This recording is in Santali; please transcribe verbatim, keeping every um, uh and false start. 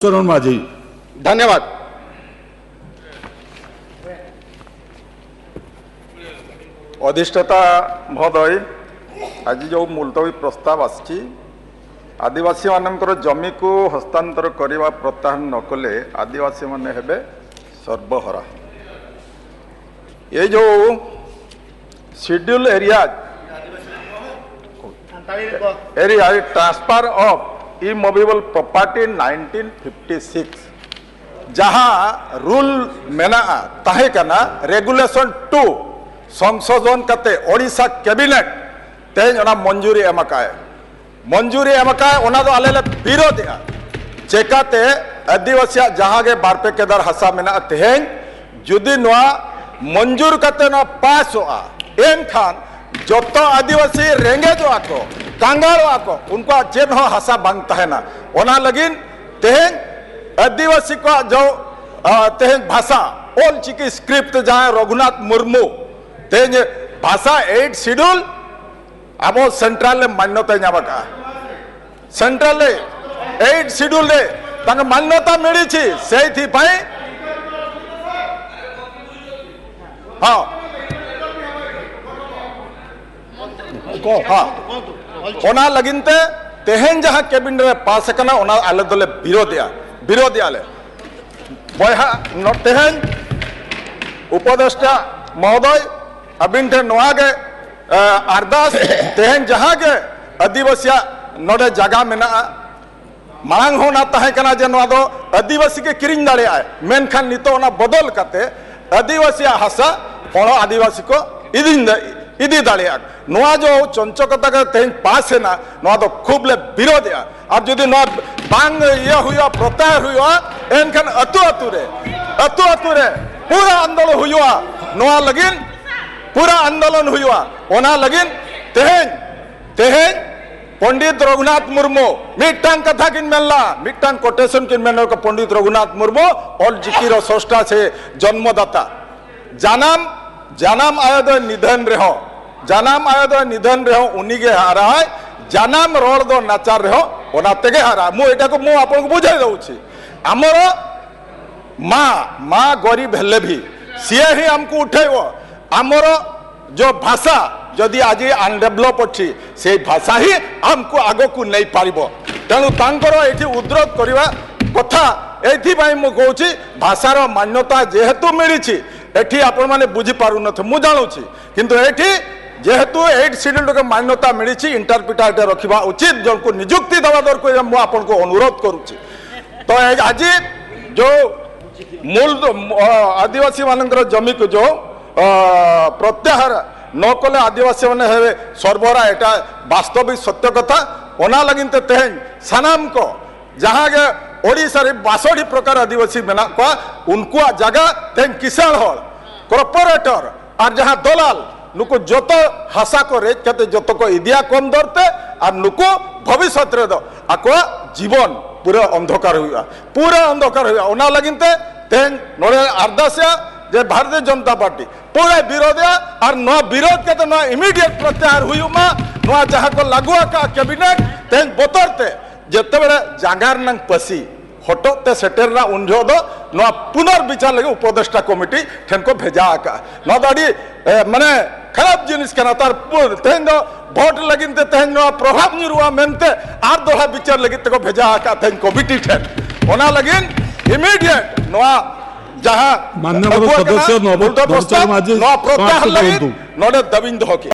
ᱪᱚᱨᱚᱬ ᱢᱟᱹᱡᱷᱤ᱾ ᱫᱷᱚᱱᱭᱚᱵᱟᱫ᱾ ଅଧିଷ୍ଠାତା ମହୋଦୟ, ଆଜି ଯେଉଁ ମୁଲତବୀ ପ୍ରସ୍ତାବ ଆସିଛି, ଆଦିବାସୀମାନଙ୍କର ଜମିକୁ ହସ୍ତାନ୍ତର କରିବା ପ୍ରତ୍ୟାହାର ନ କଲେ ଆଦିବାସୀମାନେ ହେବେ ସର୍ବହରା। ଏ ଯେଉଁ schedule area, area transfer of immovable property nineteen fifty six, ᱡᱟᱦᱟᱸ ᱨᱩᱞ ᱢᱮᱱᱟᱜᱼᱟ, ᱛᱟᱦᱮᱸ ᱠᱟᱱᱟ, ᱨᱮᱜᱩᱞᱮᱥᱚᱱ ᱴᱩ ᱥᱚᱝᱥᱳᱫᱷᱚᱱ ᱠᱟᱛᱮ ᱳᱰᱤᱥᱟ ᱠᱮᱵᱤᱱᱮᱴ ᱛᱮᱦᱮᱧ ᱚᱱᱟ ᱢᱚᱧᱡᱩᱨᱤ ᱮᱢ ᱟᱠᱟᱫᱼᱟᱭ᱾ ᱢᱚᱧᱡᱩᱨᱤ ᱮᱢ ᱟᱠᱟᱫᱼᱟᱭ, ᱚᱱᱟ ᱫᱚ ᱟᱞᱮ ᱞᱮ ᱵᱤᱨᱳᱫᱷᱮᱜᱼᱟ᱾ ᱪᱮᱠᱟᱛᱮ ᱟᱹᱫᱤᱵᱟᱹᱥᱤᱭᱟᱜ ᱡᱟᱦᱟᱸ ᱜᱮ ᱵᱟᱨ ᱯᱮ ᱠᱮᱫᱟᱨ ᱦᱟᱥᱟ ᱢᱮᱱᱟᱜᱼᱟ, ᱛᱮᱦᱮᱧ ᱡᱩᱫᱤ ᱱᱚᱣᱟ ᱢᱚᱧᱡᱩᱨ ᱠᱟᱛᱮ ᱱᱚᱣᱟ ᱯᱟᱥᱚᱜᱼᱟ, ᱮᱱᱠᱷᱟᱱ ᱡᱚᱛᱚ ᱟᱹᱫᱤᱵᱟᱹᱥᱤ ᱨᱮᱸᱜᱮᱡᱚᱜᱼᱟ ᱠᱚ, ᱠᱟᱸᱜᱟᱞᱚᱜᱼᱟ ᱠᱚ, ᱩᱱᱠᱩᱣᱟᱜ ᱪᱮᱫ ᱦᱚᱸ ᱦᱟᱥᱟ ᱵᱟᱝ ᱛᱟᱦᱮᱱᱟ᱾ ᱚᱱᱟ ᱞᱟᱹᱜᱤᱫ ᱛᱮᱦᱮᱧ ᱟᱹᱫᱤᱵᱟᱹᱥᱤ ᱠᱚᱣᱟᱜ ᱡᱚ, ᱟ, ᱛᱮᱦᱮᱧ ᱵᱷᱟᱥᱟ, ᱚᱞ ᱪᱤᱠᱤ ᱥᱠᱨᱤᱯᱴ ᱡᱟᱦᱟᱸᱭ ᱨᱚᱜᱷᱩᱱᱟᱛᱷ ᱢᱩᱨᱢᱩ ᱛᱮᱦᱮᱧ ᱵᱷᱟᱥᱟ ᱮᱭᱤᱴ ᱥᱤᱰᱩᱞ ᱟᱵᱚ ᱥᱮᱱᱴᱨᱟᱞ ᱨᱮ ᱢᱟᱱᱭᱚᱛᱟᱭ ᱧᱟᱢ ᱟᱠᱟᱫᱼᱟ, ᱥᱮᱱᱴᱨᱟᱞ ᱨᱮ ᱮᱭᱤᱴ ᱥᱤᱰᱩᱞ ᱨᱮ ତାଙ୍କ ମାନ୍ୟତା ମିଳିଛି, ସେଇଥିପାଇଁ। ᱦᱚᱸ, ᱦᱚᱸ, ᱚᱱᱟ ᱞᱟᱹᱜᱤᱫ ᱛᱮ ᱛᱮᱦᱮᱧ ᱡᱟᱦᱟᱸ ᱠᱮᱵᱤᱱᱮᱴ ᱨᱮ ᱯᱟᱥ ᱟᱠᱟᱱᱟ, ᱚᱱᱟ ᱟᱞᱮ ᱫᱚᱞᱮ ᱵᱤᱨᱳᱫᱷᱮᱜᱼᱟ, ᱵᱤᱨᱳᱫᱷᱮᱜᱼᱟ ᱞᱮ᱾ ᱵᱚᱭᱦᱟ, ᱱᱚ-, ᱛᱮᱦᱮᱧ ᱩᱯᱚᱫᱮᱥᱴᱟ ᱢᱚᱦᱳᱫᱚᱭ, ᱟᱹᱵᱤᱱ ᱴᱷᱮᱱ ᱱᱚᱣᱟ ᱜᱮ, ᱮ, ᱟᱨᱫᱟᱥ, ᱛᱮᱦᱮᱧ ᱡᱟᱦᱟᱸ ᱜᱮ ᱟᱹᱫᱤᱵᱟᱹᱥᱤᱭᱟᱜ ᱱᱚᱰᱮ ᱡᱟᱭᱜᱟ ᱢᱮᱱᱟᱜᱼᱟ, ᱢᱟᱲᱟᱝ ᱦᱚᱸ ᱚᱱᱟ ᱛᱟᱦᱮᱸ ᱠᱟᱱᱟ ᱡᱮ ᱱᱚᱣᱟ ᱫᱚ ᱟᱹᱫᱤᱵᱟᱹᱥᱤ ᱜᱮ ᱠᱤᱨᱤᱧ ᱫᱟᱲᱮᱭᱟᱜᱼᱟᱭ, ᱢᱮᱱᱠᱷᱟᱱ ᱱᱤᱛᱚᱜ ᱚᱱᱟ ᱵᱚᱫᱚᱞ ᱠᱟᱛᱮ ᱟᱹᱫᱤᱵᱟᱹᱥᱤᱭᱟᱜ ᱦᱟᱥᱟ ᱚᱲᱚ ᱟᱹᱫᱤᱵᱟᱹᱥᱤ ᱠᱚ ᱤᱫᱤᱧ ᱫᱟ-, ᱤᱫᱤ ᱫᱟᱲᱮᱭᱟᱜᱼᱟ᱾ ᱱᱚᱣᱟ ᱡᱚ ᱪᱚᱧᱪᱚᱠᱚᱛᱟ ᱜᱮ ᱛᱮᱦᱮᱧ ᱯᱟᱥ ᱮᱱᱟ, ᱱᱚᱣᱟ ᱫᱚ ᱠᱷᱩᱵ ᱞᱮ ᱵᱤᱨᱳᱫᱷᱮᱜᱼᱟ᱾ ᱟᱨ ᱡᱩᱫᱤ ᱱᱚᱣᱟ ᱵᱟᱝ ᱤᱭᱟᱹ ᱦᱩᱭᱩᱜᱼᱟ, ᱯᱨᱚᱛᱭᱟᱦᱟᱨ ᱦᱩᱭᱩᱜᱼᱟ, ᱮᱱᱠᱷᱟᱱ ᱟᱹᱛᱩ ᱟᱹᱛᱩ ᱨᱮ, ᱟᱹᱛᱩ ᱟᱹᱛᱩ ᱨᱮ ᱯᱩᱨᱟᱹ ᱟᱱᱫᱳᱞᱚᱱ ᱦᱩᱭᱩᱜᱼᱟ᱾ ᱱᱚᱣᱟ ᱞᱟᱹᱜᱤᱫ ᱯᱩᱨᱟᱹ ᱟᱱᱫᱳᱞᱚᱱ ᱦᱩᱭᱩᱜᱼᱟ᱾ ᱚᱱᱟ ᱞᱟᱹᱜᱤᱫ ᱛᱮᱦᱮᱧ, ᱛᱮᱦᱮᱧ ᱯᱚᱱᱰᱤᱛ ᱨᱚᱜᱷᱩᱱᱟᱛᱷ ᱢᱩᱨᱢᱩ ᱢᱤᱫᱴᱟᱝ ᱠᱟᱛᱷᱟ ᱠᱤᱱ ᱢᱮᱱ ᱞᱮᱫᱼᱟ, ᱢᱤᱫᱴᱟᱝ ᱠᱳᱴᱮᱥᱚᱱ ᱠᱤᱱ ᱢᱮᱱ ᱞᱮᱫᱼᱟ, ᱯᱚᱱᱰᱤᱛ ᱨᱚᱜᱷᱩᱱᱟᱛᱷ ᱢᱩᱨᱢᱩ ᱚᱞ ᱪᱤᱠᱤ ᱨᱮ ᱥᱨᱚᱥᱴᱟ ᱥᱮ ᱡᱚᱱᱢᱚᱫᱟᱛᱟ᱾ ᱡᱟᱱᱟᱢ, ᱡᱟᱱᱟᱢ ᱟᱭᱳ ᱫᱚᱭ ᱱᱤᱫᱷᱟᱹᱱ ᱨᱮᱦᱚᱸ, ᱡᱟᱱᱟᱢ ᱟᱭᱳ ᱫᱚᱭ ᱱᱤᱫᱷᱟᱹᱱ ᱨᱮᱦᱚᱸ ᱩᱱᱤᱜᱮ ᱦᱟᱨᱟᱭ ᱡᱟᱱᱟᱢ ᱨᱚᱲ ᱫᱚ ᱱᱟᱪᱟᱨ ᱨᱮᱦᱚᱸ ᱚᱱᱟ ᱛᱮᱜᱮ ᱦᱟᱨᱟ᱾ ମୁଁ ଏଇଟାକୁ ମୁଁ ଆପଣଙ୍କୁ ବୁଝାଇ ଦେଉଛି। ଆମର ମା, ମା ଗରିବ ହେଲେ ବି ସିଏ ହିଁ ଆମକୁ ଉଠେଇବ। ଆମର ଯୋଉ ଭାଷା ଯଦି ଆଜି ଅନଡେଭଲପ ଅଛି, ସେଇ ଭାଷା ହିଁ ଆମକୁ ଆଗକୁ ନେଇପାରିବ। ତେଣୁ ତାଙ୍କର ଏଠି ଉଦ୍ରୋଧ କରିବା କଥା ଏଇଥିପାଇଁ ମୁଁ କହୁଛି, ଭାଷାର ମାନ୍ୟତା ଯେହେତୁ ମିଳିଛି, ଏଠି ଆପଣମାନେ ବୁଝିପାରୁନଥିବେ, ମୁଁ ଜାଣୁଛି, କିନ୍ତୁ ଏଠି ଯେହେତୁ ଏଇଟ୍ ସିଡ୍ୟୁଲକୁ ମାନ୍ୟତା ମିଳିଛି, ଇଣ୍ଟରପ୍ରିଟର ଏଠି ରଖିବା ଉଚିତ, ଜଣଙ୍କୁ ନିଯୁକ୍ତି ଦେବା ଦରକାର, ମୁଁ ଆପଣଙ୍କୁ ଅନୁରୋଧ କରୁଛି। ତ ଏ- ଆଜି ଯୋଉ ମୂଳ ଦ- ମ- ଅ, ଆଦିବାସୀମାନଙ୍କର ଜମିକୁ ଯୋଉ ଅ, ପ୍ରତ୍ୟାହାର ନ କଲେ ଆଦିବାସୀମାନେ ହେବେ ସର୍ବହରା, ଏଇଟା ବାସ୍ତବିକ ସତ୍ୟ କଥା। ᱚᱱᱟ ᱞᱟᱹᱜᱤᱫ ᱛᱮ ᱛᱮᱦᱮᱧ ᱥᱟᱱᱟᱢ ᱠᱚ ᱡᱟᱦᱟᱸ ᱜᱮ ᱳᱰᱤᱥᱟ ᱨᱮ ᱵᱟᱥᱚᱴᱤ ᱯᱨᱚᱠᱟᱨ ᱟᱹᱫᱤᱵᱟᱹᱥᱤ ᱢᱮᱱᱟᱜ ᱠᱚᱣᱟ, ᱩᱱᱠᱩᱣᱟᱜ ᱡᱟᱭᱜᱟ ᱛᱮᱦᱮᱧ ᱠᱤᱥᱟᱹᱬ ᱦᱚᱲ, ᱠᱚᱨᱯᱳᱨᱮᱴᱚᱨ ᱟᱨ ᱡᱟᱦᱟᱸ ᱫᱚᱞᱟᱞ, ᱱᱩᱠᱩ ᱡᱚᱛᱚ ᱦᱟᱥᱟ ᱠᱚ ᱨᱮᱡ ᱠᱟᱛᱮ ᱡᱚᱛᱚ ᱠᱚ ᱤᱫᱤᱭᱟ ᱠᱚᱢ ᱫᱚᱨ ᱛᱮ, ᱟᱨ ᱱᱩᱠᱩ ᱵᱷᱚᱵᱤᱥᱥᱚᱛ ᱨᱮᱫᱚ ᱟᱠᱚᱣᱟᱜ ᱡᱤᱵᱚᱱ ᱯᱩᱨᱟᱹ ᱚᱱᱫᱷᱚᱠᱟᱨ ᱦᱩᱭᱩᱜᱼᱟ, ᱯᱩᱨᱟᱹ ᱚᱱᱫᱷᱚᱠᱟᱨ ᱦᱩᱭᱩᱜᱼᱟ᱾ ᱚᱱᱟ ᱞᱟᱹᱜᱤᱫ ᱛᱮ ᱛᱮᱦᱮᱧ ᱱᱚᱰᱮ ᱟᱨᱫᱟᱥᱮᱜᱼᱟ ᱡᱮ ᱵᱷᱟᱨᱚᱛᱤᱭᱚ ᱡᱚᱱᱚᱛᱟ ᱯᱟᱨᱴᱤ ᱯᱩᱨᱟᱹᱭ ᱵᱤᱨᱳᱫᱷᱮᱜᱼᱟ, ᱟᱨ ᱱᱚᱣᱟ ᱵᱤᱨᱳᱫᱷ ᱠᱟᱛᱮ ᱱᱚᱣᱟ ᱤᱢᱤᱰᱤᱭᱮᱴ ᱯᱨᱚᱛᱭᱟᱦᱟᱨ ᱦᱩᱭᱩᱜ ᱢᱟ᱾ ᱱᱚᱣᱟ ᱡᱟᱦᱟᱸ ᱠᱚ ᱞᱟᱹᱜᱩ ᱟᱠᱟᱫ ᱠᱮᱵᱤᱱᱮᱴ, ᱛᱮᱦᱮᱧ ᱵᱚᱛᱚᱨ ᱛᱮ ᱡᱮᱛᱮᱵᱮᱲᱮ ᱡᱟᱸᱜᱟ ᱨᱮᱱᱟᱝ ᱯᱟᱹᱥᱤ ᱦᱚᱴᱚᱜ ᱛᱮ ᱥᱮᱴᱮᱨ ᱮᱱᱟ, ᱩᱱ ᱡᱚᱦᱚᱜ ᱫᱚ ᱱᱚᱣᱟ ᱯᱩᱱᱚᱨ ᱵᱤᱪᱟᱨ ᱞᱟᱹᱜᱤᱫ ᱩᱯᱚᱫᱮᱥᱴᱟ ᱠᱚᱢᱤᱴᱤ ᱴᱷᱮᱱ ᱠᱚ ᱵᱷᱮᱡᱟ ᱟᱠᱟᱫᱼᱟ᱾ ᱱᱚᱣᱟ ᱫᱚ ᱟᱹᱰᱤ, ᱮ, ᱢᱟᱱᱮ ᱠᱷᱟᱨᱟᱯ ᱡᱤᱱᱤᱥ ᱠᱟᱱᱟ᱾ ᱛᱟᱨ ᱯᱩ- ᱛᱮᱦᱮᱧ ᱫᱚ ᱵᱷᱳᱴ ᱞᱟᱹᱜᱤᱫ ᱛᱮ ᱛᱮᱦᱮᱧ ᱱᱚᱣᱟ ᱯᱨᱚᱵᱷᱟᱵᱽ ᱧᱩᱨᱩᱜᱼᱟ ᱢᱮᱱᱛᱮ ᱟᱨ ᱫᱚᱦᱲᱟ ᱵᱤᱪᱟᱨ ᱞᱟᱹᱜᱤᱫ ᱛᱮᱠᱚ ᱵᱷᱮᱡᱟ ᱟᱠᱟᱫ ᱛᱮᱦᱮᱧ ᱠᱚᱢᱤᱴᱤ ᱴᱷᱮᱱ᱾ ᱚᱱᱟ ᱞᱟᱹᱜᱤᱫ ᱤᱢᱤᱰᱤᱭᱮᱴ ᱱᱚᱣᱟ ᱡᱟᱦᱟᱸ ᱢᱟᱱᱱᱚᱵᱚᱨ ᱟᱹᱜᱩ ᱟᱠᱟᱱᱟ, ᱥᱚᱫᱚᱥᱥᱚ ᱱᱚᱵᱚ- ᱩᱞᱴᱟᱹ ᱱᱚᱵᱚᱪᱚᱱᱫᱨᱚ ᱯᱨᱚᱥᱛᱟᱵ, ᱢᱟᱹᱡᱷᱤ ᱱᱚᱣᱟ ᱯᱨᱚᱛᱭᱟᱦᱟᱨ ᱥᱚᱢᱟᱯᱛᱚ ᱞᱟᱹᱜᱤᱫ ᱠᱚᱨᱚᱱᱛᱩ᱾ ᱱᱚᱰᱮ ᱫᱟᱹᱵᱤᱧ ᱫᱚᱦᱚ ᱠᱮᱫᱼᱟ᱾